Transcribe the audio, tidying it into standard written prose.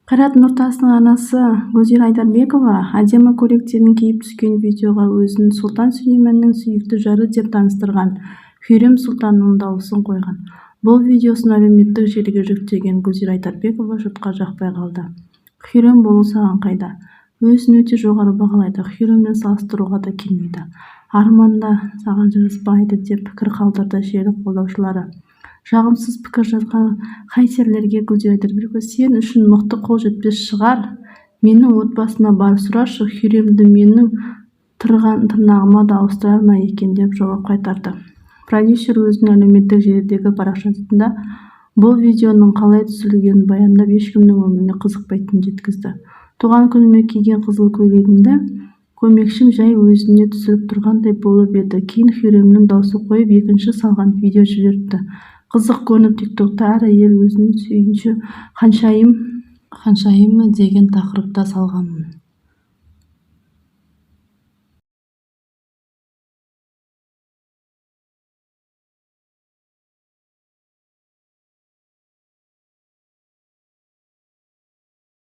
Қайрат Нұртастың анасы Гүлзира Айдарбекова әдемі көйлектерін киіп түскен видеоға өзін Сұлтан Сүлейменнің сүйікті жары деп таныстырған Хюррем сұлтанның дауысын қойған. Бұл видеосын әлеуметтік желіге жүктеген Гүлзира Айдарбекова жұртқа жақпай қалды. «Хюррем болу саған қайда? Өзін өте жоғары бағалайды, Хюрреммен салыстыруға да келмейді. Арман да саған жараспайды», деп пікір қалдырды желі қолдаушылары. Жағымсыз пікір жазған хейтерлерге Гүлзира Айдарбекова: «Сен үшін мықты қол жетпес шығар, менің отбасыма барып сұрашы, Хюрремді менің тырнағыма да ауыстырар ма екен», деп жауап қайтарды. Продюсер өзінің әлеуметтік желідегі парақшасында бұл видеоның қалай түсірілгенін баяндап, ешкімнің өміріне қызықпайтынын жеткізді. «Туған күніме киген қызыл көйлегімді көмекшім жай өзіне түсіріп тұрғандай болып еді, кейін Хюрремнің даусы қойып, екінші салған видео жіберіпті. Қызық көрініп, тиктокта «Әр әйел өзінің сүйінші ханшайымы» деген тақырыпта салғанмын.